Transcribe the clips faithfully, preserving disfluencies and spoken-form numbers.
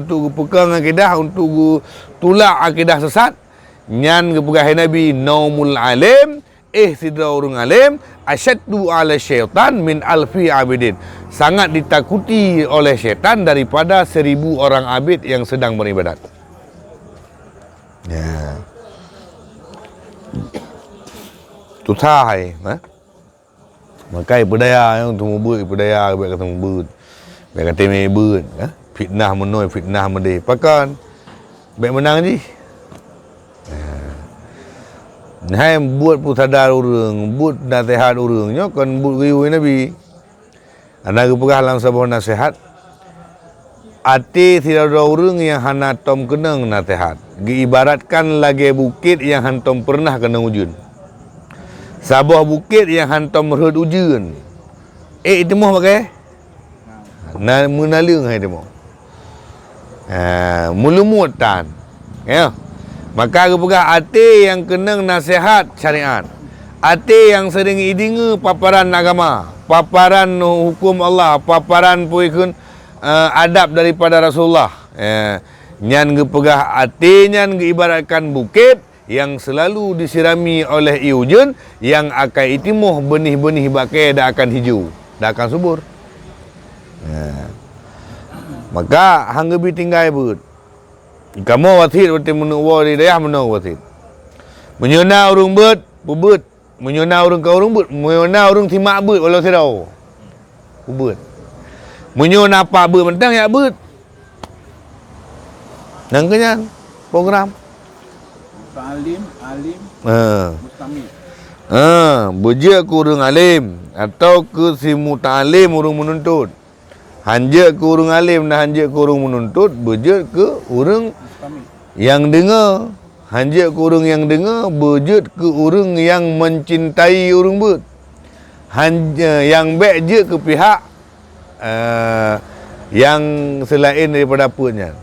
Untuk geupeukong akidah, untuk geutulak akidah sesat, nyan geupeugah lé Nabi, "Naumul alim, éh sidroe ureuëng alim, asyaddu ala syaitan min alfi abidin." Sangat ditakuti oleh syaitan daripada seribu orang abid yang sedang beribadat. Ya. Susah hai, ha? Maka ipeudaya nyang teumeubeuet, ipeudaya bèk ka teumeubeuet. Bèk ka teumé beuet, ha? Fitnah meunoe, fitnah meudéh. Pakon? Bèk meunang jih. Nah. Hai buet peusadar ureuëng, buet naseuhat ureuëng, nyoe kon buet geuyue Nabi. Hana geupeugah lam saboh naseuhat, até sidroe ureuëng nyang hana tom keunong naseuhat, geuibaratkan lagée bukét nyang hantom peureunah keunong ujeuen. Saboh bukét nyang hantom rhot ujeuen, ék jitimoh bak kayée? Na meunaleueng hai timoh. Ha, meulumut tan. Ya. Maka geupeugah até nyang keunong naseuhat syariat. Até nyang seuring ideungoe paparan agama, paparan huköm Allah, paparan peue kheun, eh, adab daripada Rasulullah. Ya. Nyan geupeugah até nyan geuibaratkan bukét nyang seulalu disirami oleh ié ujeuen nyang akan itimoh beunih-beunih bak kayée dan akan hijau, dan akan subur. Nah. Maka hana geubi tinggai beuet. Kamoe wasiet watée meuneuk woe di dayah meunoe wasiet. Meunyoe na ureuëng beuet, peubeuet. Meunyoe na ureuëng ka ureuëng beuet, meunyoe na ureuëng simak beuet walau sidroe. Peubeuet. Meunyoe na pat beuet mantong, jak beuet. Nyang keu nyan program. Alim, alim, ha, mustamid. Ha, beujeuet keu ureuëng alim atau keu si mutaalim ureuëng meununtut. Han jeuet keu ureuëng alim dan han jeuet keu ureuëng meununtut, beujeuet keu ureuëng mustamid. Nyang deungoe. Han jeuet keu ureuëng nyang deungoe, beujeuet keu ureuëng nyang mencintai ureuëng beuet. Han, eh, nyang bék jeuet keu pihak, eh, nyang seulaén daripada peuet nyan.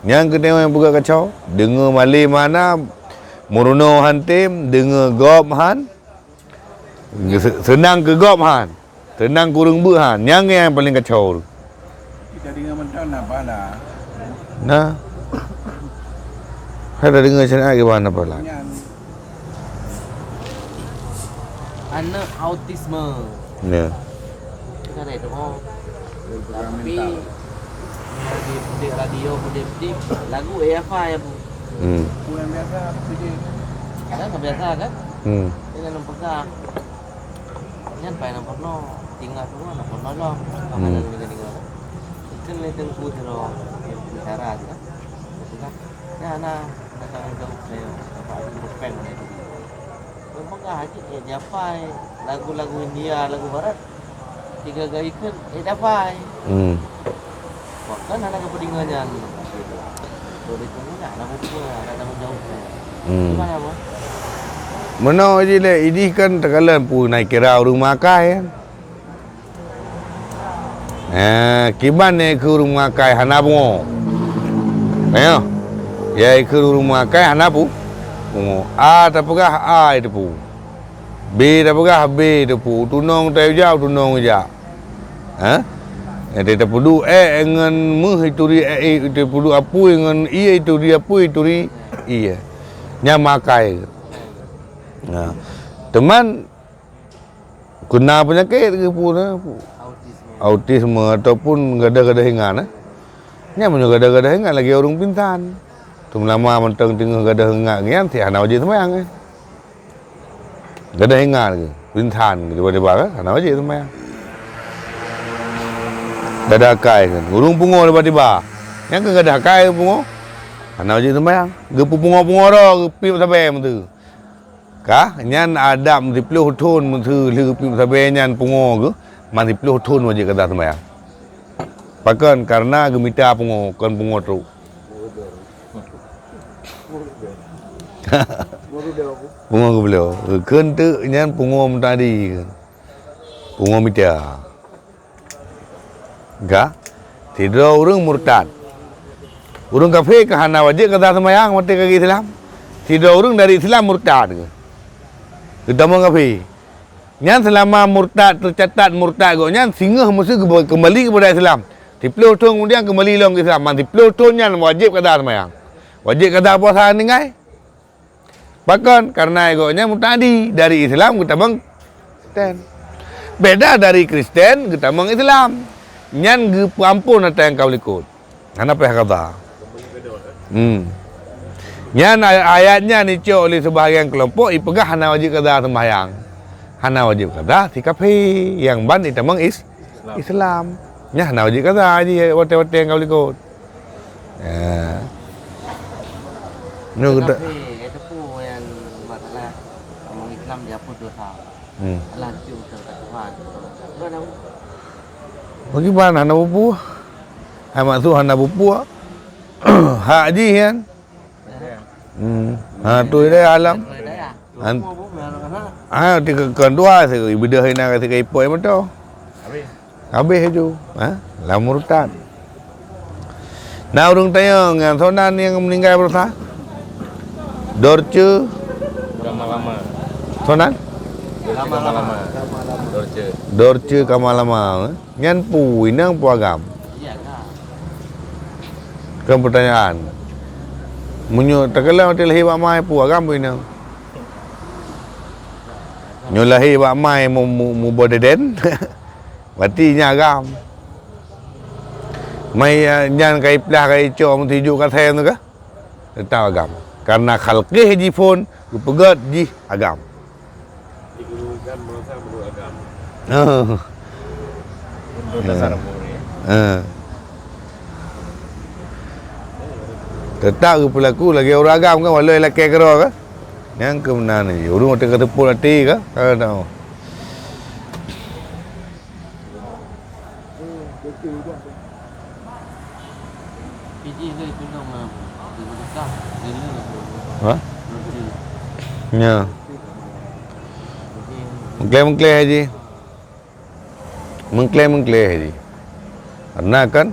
Nyang keunoe nyang peugah kacau, deungoe malem hana, meurunoe han tem, deungoe gob han, se-, seunang keu gob han. Teunang keu ureuëng beuet han, nyang nyang paleng kacau tu. Kita dengar mentang na pahala. Nah. Hai dah dengar syariat ke mana pahala? Nyan. Aneuk autisme. Ya. Kita ada itu, oh. Tapi, di, di radio, di, di lagu, eh, apa ya, Bu? Hmm. Bukan biasa, apa tu, Ji? Kan tak biasa, kan? Hmm. Dia dalam pegang. Nyan pai na peurunoe, tinggai peurunoe na peurunoe lom. Ka hana lé deungoe. Ikheun lé teungku sidroe bicara jih kan. Geupeugah, "Nyan hana, hana tanggung jaweueb lé, Bapak Haji Mupeng," kheun lé teungku. Geupeugah, "Haji, eh, Japai, lagu-lagu India, lagu Barat, tiga gaya ikheun, eh, Japai." Hmm. Wah, kan hana geupeudeungoe nyan. Beutôi, hana buku, hana tanggung jawab. Hmm. Gimana, Bang? Meunoe jih lé, idih kan teukalon peue na kira ureuëng makai kan. Eh, kiban nyan keu ureuëng makai hana pungo. Nyoe. Ya, keu ureuëng makai hana pu-, pungo. A tapeugah A teupeu. B tapeugah B teupeu. Tunong tajak, tunong jak. Ha? Jadi tapeuduek ék ngon méuh ituri ék, itapeuduek apui ngon ié ituri apui, ituri ié. Nyan makai. Nah. Teuma keuna peunyakét geupeue na, autisme ataupun gadoh-gadoh ingat, eh. Nyan meunyoe gadoh-gadoh ingat lagée ureuëng pingsan. Teuma lama mantong teungoh gadoh ingat nyan, si hana wajéb seumayang, eh. Gadoh ingat lagée, pingsan tiba-tiba kan, hana wajéb seumayang. Gadoh akai kan, ureuëng pungo tiba-tiba. Nyang ka gadoh akai pungo, hana wajéb seumayang. Geupeupungo-pungo droe, geupiep sabe meuteue. Kah, nyan adab siplôh thon meuteue lheueh geupiep sabe nyan pungo geuh, man siplôh thon wajéb gadoh seumayang. Pakon? Kareuna geumita pungo, kon pungo trok. Pungo geubloe. Kheun teuk nyan pungo meutadi. Pungo mita. Ka? Sidroe ureuëng murtad. Ureuëng kafé ka hana wajéb gadoh seumayang watée ka geuislam. Sidroe ureuëng dari Islam murtad. Geutamong kafé. Nyan seulama murtad, teucatat murtad gobnyan, singoh meusti geuba-, keumbali keupada Islam. Siplôh thôn keumudian keumbali lom keu Islam, man siplôh thôn nyan wajéb kada seumayang. Wajéb kada puasa ninggai. Pakon? Kareuna gobnyan murtadi, dari Islam geutamong Kristen. Beda dari Kristen geutamong Islam. Nyan geupeuamphon ata nyang ka meulikot. Hana payah kada. Hmm. Nyan ay-, ayat nyan icok lé seubahagian keulompok ipeugah hana wajéb kada seumbahyang. Hana wajéb kada si kafé nyang ban itamong is-, Islam. Nyan hana wajéb kada jih watée-watée nyang ka meulikot. Ya. Nyoe kita Tapi, eh, teupeu yang masalah orang Islam dihapus dosa. Hmm. Alah, itu urusan kat Tuhan. Tuhan tahu. Bagaimana hana bubuh? Hai maksud hana bubuh. Hak jih kan? Hmm. Ha, tu dia alam. Tuhan tahu. An-, Semua pun anak-anak. Ha, tiga kan dua, ibadah ina kasi kai poi motor. Habis. Habéh ju, ha? Lam murtad. Na ureuëng tanyong nyan, soe nan nyang meuninggai baroesa? Dorce Kamalama. Soe nan? Dorce Kamalama. Dorce. Dorce Kamalama, eh? Nyan peue inong peue agam? Kan pertanyaan. Meunyoe takalon watée lahé bak mai peue agam peue inong? Nyoe lahé bak mai mu-, mu-, mubodeden. Berarti nyan agam. Mai, eh, nyan ka iplah ka icok meusijuek ka seng tu kah? Teutap agam. Karena khalqih jiphon, geupeugét jih agam. Di guru kan merasa menurut agam. Oh. Menurut dasar umur ni. Ha. Teutap geupeulaku lagée ureuëng agam kan, walau lakée keudroe kan. Nyang keu meunan jih. Ureuëng watée ka teupôt até ka, ka tahu. Fiji ke gunung, ah, di Mekah, di mana? Ha? Fiji. Ya. Fiji. Mengkleh-mengkleh haji. Mengkleh-mengkleh haji. Karena kan,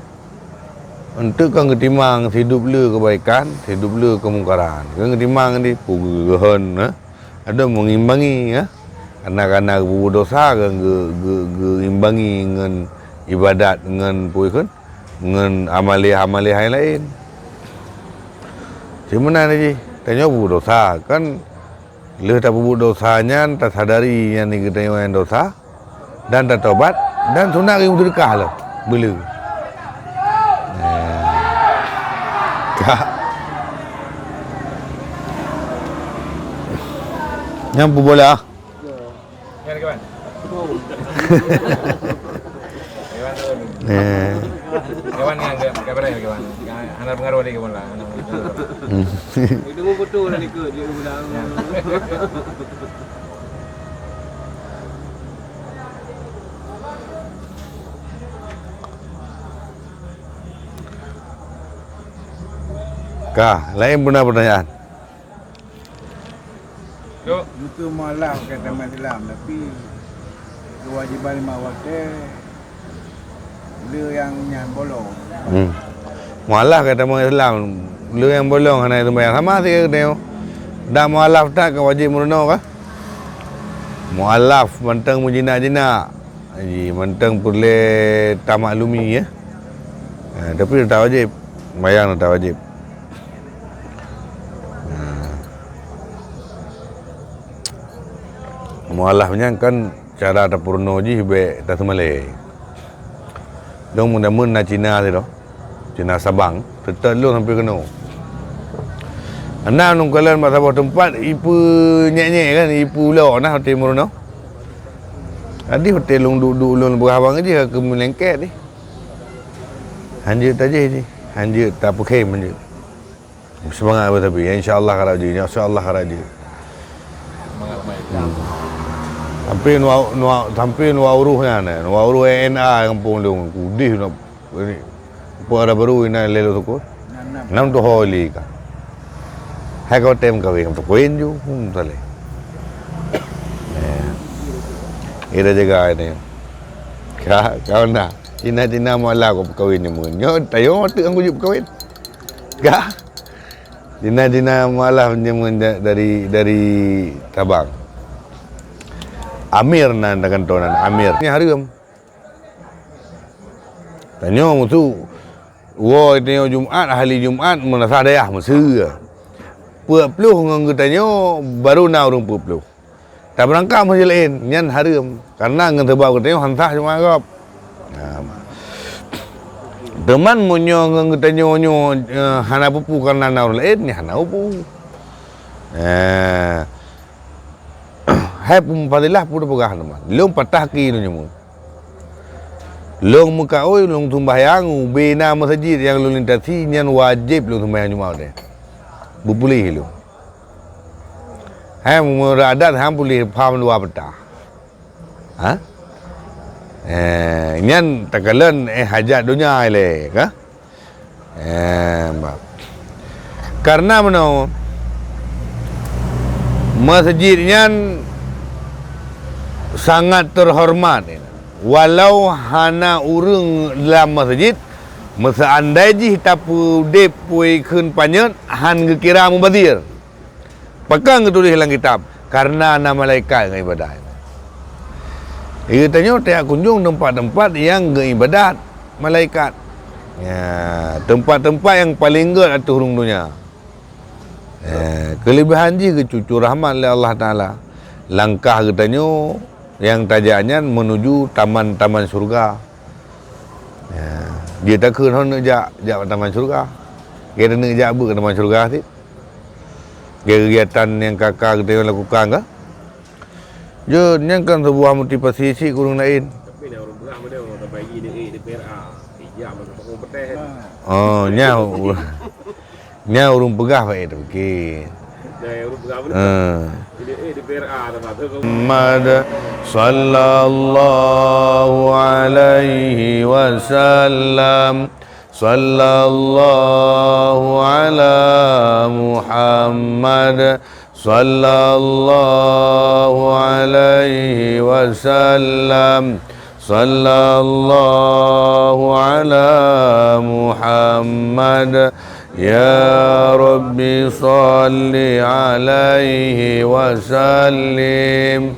untuk kan geutimang sidub le kebaikan, sidub le kemungkaran. Kan geutimang di peugeuhon, ha? Ada mengimbangi, ha? Anak-anak geubuet dosa kan geu-, geu-, geuimbangi ngon ibadat, ngon peue kan? Ngon amaliyah-amaliyah yang lain. Cuma na jih, tanyoe buet dosa, kan lheueh tapeubuet dosa nyan, tasadari nyan di geutanyoe nyang dosa, dan tatobat, dan sunat geumeuseudeukah lom, beuleu. Eh. Ka. Nyang peubola. Nyan kawan. Kawan tu. Eh. Kawan yang ke, ke berapa kawan? Yang hana pengaruh lagi kawan lah. Hana pengaruh. Hmm. Itu pun betul lah ikut dia ulang. Ya. Ka, lain pun ada pertanyaan. Beutôi mualaf keu tamong Islam, tapi keuwajéban lima watée le nyang nyan bolong. Hmm. Mualaf keu tamong Islam, le nyang bolong hana sumbayang sama sikeu tanyoe. Dan mualaf that ka wajéb meurunoe ka? Mualaf mantong meujinak-jinak. Ji mantong peureulée tamaklumi, ya. Ha, tapi tetap wajéb. Sumbayang tetap wajéb. Nah. Mualaf nyan kan cara tapeurunoe jih bék taseumalée. Dong mudameun na Cina sidroe. Cina Sabang, teutap lôn sampoe keunoe. Hana lôn kalon bak saboh teumpat, ipeunyek-nyek kan, ipeulo na watée meurunoe. Jadi watée lôn duek-duek lôn peugah abang jih ka keumeulengket jih. Hanjeuet tajih jih, hanjeuet tapeukhem hanjeuet. Seumangat beutabi, insya Allah ka rajin, insya Allah ka rajin. Semangat main. Hmm. Sampai nuwa, nuwa, sampai nuwa uruh nyan, eh. Nuwa uruh N A gampông lôn, kudih nak, ini, apa ada baru ina lelo sukut. Enam tu holi ka. Hai kau tem kawin, kau kawin ju, hmm, saleh. Eh. Ida jaga ini. Ka, kau na. Cina-Cina malah kau kawin ni mun. Nyo, tayo tu aku ju kawin. Ka. Dina-dina mualaf nyeumeunan da-, dari, dari Sabang. Amir nan takantoe nan, Amir. Ni hareuem. Tanyoe musu, woe tanyoe Jumat, ahli Jumat, meunasah dayah meuseu. Peuet ploh ngon geutanyoe baru na ureuëng peuet ploh. Tabeurangkat masjid laén, nyan hareuem. Karena ngon sabab geutanyoe han sah Jumat gob. Nah, teuma meunyoe ngon geutanyoe nyoe, eh, hana peue-peue karena na ureuëng laén, nyan hana peue-peue. Eh, hai peue fadilah peue tapeugah teuma. Lôn patah keu lôn nyoe. Lôn meukaôi, lôn seumbahyang, ubé na masjid nyang lôn lintasi, nyan wajéb lôn seumbahyang Jumat deh. Beupuléh lôn. Hai meureuadat han puléh pham dua peutah. Ha? Eh, nyan takalon, eh, hajat donya ilée, ka? Eh, ba-, karena meunoe, masjid nyan sangat terhormat. Walau hana ureuëng lam masjid, meuseandai jih tapeudeb pue kheun panyöt, han geukira mubazir. Pakon geutuléh lam kitab? Karena na malaikat ngon ibadat. Geutanyoe tajak kunjong teumpat-teumpat nyang geuibadat malaikat. Ya, teumpat-teumpat nyang paleng gét ateueh rhueng donya. Ya, keuleubaihan jih geucucue rahmat lé Allah Taala. Langkah geutanyoe nyang tajak nyan meunuju taman-taman syurga. Ya, jeuet takheun hon neuk jak, jak bak taman syurga. Gét neuk jak beuet keu taman syurga cit. Gét kegiatan nyang ka-ka geutanyoe lakukan ka. Jeuet, nyan kan seubuah motivasi cit keu ureuëng laén. Tapi na ureuëng peugah model ureuëng tabagi di, di P R A. Ijak bak toko peuteh. Oh, nyan. Nyan ureuëng peugah bak ék tapiké. Dai ureuëng peugah beuna. Ha. Di, eh, di P R A teuma tu. Muhammad sallallahu alaihi wasallam. Sallallahu ala Muhammad. Sallallahu alaihi wasallam. Sallallahu ala Muhammad. Ya Rabbi salli alaihi wa sallim.